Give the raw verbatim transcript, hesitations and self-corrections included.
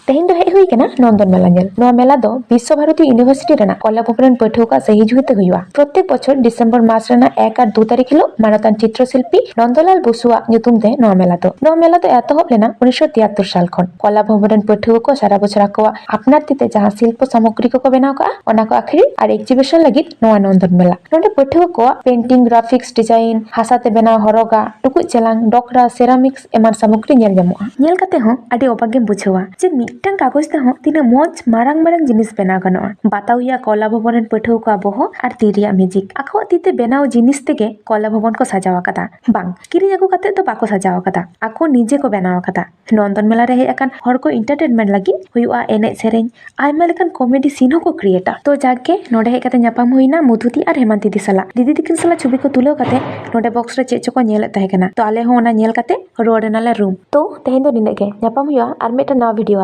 ᱛᱮᱦᱮᱧ ᱫᱚ ᱦᱮᱡ ᱦᱩᱭ ᱟᱠᱟᱱᱟ ᱱᱚᱱᱫᱚᱱ ᱢᱮᱞᱟ ᱧᱮᱞ᱾ ᱱᱚᱣᱟ ᱢᱮᱞᱟ ᱫᱚ ᱵᱤᱥᱥᱚ ᱵᱷᱟᱨᱚᱛᱤ ᱤᱭᱩᱱᱤᱵᱷᱟᱨᱥᱤᱴᱤ ᱨᱮᱱᱟᱜ ᱠᱚᱞᱟ ᱵᱷᱚᱵᱚᱱ ᱨᱮᱱ ᱯᱟᱹᱴᱷᱩᱣᱟᱹ ᱠᱚᱣᱟᱜ ᱥᱟᱹᱦᱤᱡᱩᱦᱤ ᱛᱮ ᱦᱩᱭᱩᱜᱼᱟ᱾ ᱯᱨᱚᱛᱮᱠ ᱵᱚᱪᱷᱚᱨ ᱰᱤᱥᱮᱢᱵᱚᱨ ᱢᱟᱥ ᱨᱮᱱᱟᱜ ᱮᱠ ᱟᱨ ᱫᱩ ᱛᱟᱹᱨᱤᱠᱷ ᱦᱤᱞᱳᱜ ᱢᱟᱱᱚᱛᱟᱱ ᱪᱤᱛᱨᱚ ᱥᱤᱞᱯᱤ ᱱᱚᱱᱫᱚᱞᱟᱞ ᱵᱚᱥᱩᱣᱟᱜ ᱧᱩᱛᱩᱢ ᱛᱮ ᱱᱚᱣᱟ ᱢᱮᱞᱟ ᱫᱚ᱾ ᱱᱚᱣᱟ ᱢᱮᱞᱟ ᱫᱚ ᱮᱛᱚᱦᱚᱵ ᱞᱮᱱᱟ ᱩᱱᱤᱥᱥᱚ ᱛᱤᱭᱟᱛᱛᱳᱨ ᱥᱟᱞ ᱠᱷᱚᱱ᱾ ᱠᱚᱞᱟ ᱵᱷᱚᱵᱚᱱ ᱨᱮᱱ ᱯᱟᱹᱴᱷᱩᱣᱟᱹ ᱠᱚ ᱥᱟᱨᱟ ᱵᱚᱪᱷᱚᱨ ᱟᱠᱚᱣᱟᱜ ᱟᱯᱱᱟᱨ ᱛᱤᱛᱮ ᱡᱟᱦᱟᱸ ᱥᱤᱞᱯᱚ ᱥᱟᱢᱚᱜᱨᱤ ᱠᱚᱠᱚ ᱵᱮᱱᱟᱣ ᱠᱟᱜᱼᱟ, ᱚᱱᱟ ᱠᱚ ᱟᱹᱠᱷᱨᱤᱧ ᱟᱨ ᱮᱠᱡᱤᱵᱤᱥᱚᱱ ᱞᱟᱹᱜᱤᱫ ᱱᱚᱣᱟ ᱱᱚᱱᱫᱚᱱ ᱢᱮᱞᱟ᱾ ᱱᱚᱰᱮ ᱯᱟᱹᱴᱷᱩᱣᱟᱹ ᱠᱚᱣᱟᱜ ᱯᱮᱱᱴᱤᱝ, ᱜᱨᱟᱯᱷᱤᱠᱥ ᱰᱤᱡᱟᱭᱤᱱ, ᱦᱟᱥᱟ ᱛᱮ ᱵᱮᱱᱟᱣ ᱦᱚᱨᱚᱜᱟᱜ, ᱴᱩᱠᱩᱡ ᱪᱮᱞᱟᱝ, ᱰᱚᱠᱨᱟ, ᱥᱮᱨᱟᱢᱤᱠᱥ ᱮᱢᱟᱱ ᱥᱟᱢᱚᱜᱨᱤ ᱧᱮᱞ ᱧᱟᱢᱚᱜᱼᱟ᱾ ᱧᱮᱞ ᱠᱟᱛᱮ ᱦᱚᱸ ᱟᱹᱰᱤ ᱚᱵᱟᱠ ᱜᱮᱢ ᱵᱩᱡᱷᱟᱹᱣᱟ ᱡᱮ ᱢᱤᱫᱴᱟᱝ ᱠᱟᱜᱚᱡᱽ ᱛᱮᱦᱚᱸ ᱛᱤᱱᱟᱹᱜ ᱢᱚᱡᱽ ᱢᱟᱨᱟᱝ ᱢᱟᱨᱟᱝ ᱡᱤᱱᱤᱥ ᱵᱮᱱᱟᱣ ᱜᱟᱱᱚᱜᱼᱟ᱾ ᱵᱟᱛᱟᱣ ᱦᱩᱭᱩᱜᱼᱟ ᱠᱚᱞᱟ ᱵᱷᱚᱵᱚᱱ ᱨᱮᱱ ᱯᱟᱹᱴᱷᱩᱣᱟᱹ ᱠᱚᱣᱟᱜ ᱵᱚᱦᱚᱜ ᱟᱨ ᱛᱤ ᱨᱮᱭᱟᱜ ᱢᱮᱡᱤᱠ᱾ ᱟᱠᱚᱣᱟᱜ ᱛᱤ ᱛᱮ ᱵᱮᱱᱟᱣ ᱡᱤᱱᱤᱥ ᱛᱮᱜᱮ ᱠᱚᱞᱟ ᱵᱷᱚᱵᱚᱱ ᱠᱚ ᱥᱟᱡᱟᱣ ᱟᱠᱟᱫᱟ᱾ ᱵᱟᱝ, ᱠᱤᱨᱤᱧ ᱟᱹᱜᱩ ᱠᱟᱛᱮ ᱫᱚ ᱵᱟᱠᱚ ᱥᱟᱡᱟᱣ ᱟᱠᱟᱫᱟ, ᱟᱠᱚ ᱱᱤᱡᱮ ᱠᱚ ᱵᱮᱱᱟᱣ ᱟᱠᱟᱫᱟ᱾ ᱱᱚᱱᱫᱚᱱ ᱢᱮᱞᱟ ᱨᱮ ᱦᱮᱡ ᱟᱠᱟᱱ ᱦᱚᱲ ᱠᱚ ᱮᱱᱴᱟᱨᱴᱮᱱᱢᱮᱱᱴ ᱞᱟᱹᱜᱤᱫ ᱦᱩᱭᱩᱜᱼᱟ ᱮᱱᱮᱡ ᱥᱮᱨᱮᱧ, ᱟᱭᱢᱟ ᱞᱮᱠᱟᱱ ᱠᱚᱢᱮᱰᱤ ᱥᱤᱱ ᱦᱚᱸᱠᱚ ᱠᱨᱤᱭᱮᱴᱟ᱾ ᱛᱚ ᱡᱟᱠ ᱜᱮ, ᱱᱚᱰᱮ ᱦᱮᱡ ᱠᱟᱛᱮ ᱧᱟᱯᱟᱢ ᱦᱩᱭᱱᱟ ᱢᱚᱫᱷᱩᱫᱤ ᱟᱨ ᱦᱮᱢᱟᱱᱛᱤ ᱫᱤ ᱥᱟᱞᱟᱜ᱾ ᱫᱤᱫᱤ ᱛᱤᱠᱤᱱ ᱥᱟᱞᱟᱜ ᱪᱷᱚᱵᱤ ᱠᱚ ᱛᱩᱞᱟᱹᱣ ᱠᱟᱛᱮ ᱱᱚᱰᱮ ᱵᱚᱠᱥ ᱨᱮ ᱪᱮᱫ ᱪᱚᱠᱚ ᱧᱮᱞᱮᱫ ᱛᱟᱦᱮᱸ ᱠᱟᱱᱟ᱾ ᱛᱚ ᱟᱞᱮ ᱦᱚᱸ ᱚᱱᱟ ᱧᱮᱞ ᱠᱟᱛᱮ ᱨᱩᱣᱟᱹᱲ ᱮᱱᱟᱞᱮ ᱨᱩᱢ᱾ ᱛᱚ ᱛᱮᱦᱮᱧ ᱫᱚ ᱱᱤᱱᱟᱹᱜ ᱜᱮ, ᱧᱟᱯᱟᱢ ᱦᱩᱭᱩᱜᱼᱟ ᱟᱨ ᱢᱤᱫᱴᱟᱝ ᱱᱟᱣᱟ ᱵᱷᱤᱰᱤᱭᱳ ᱟᱛᱮ᱾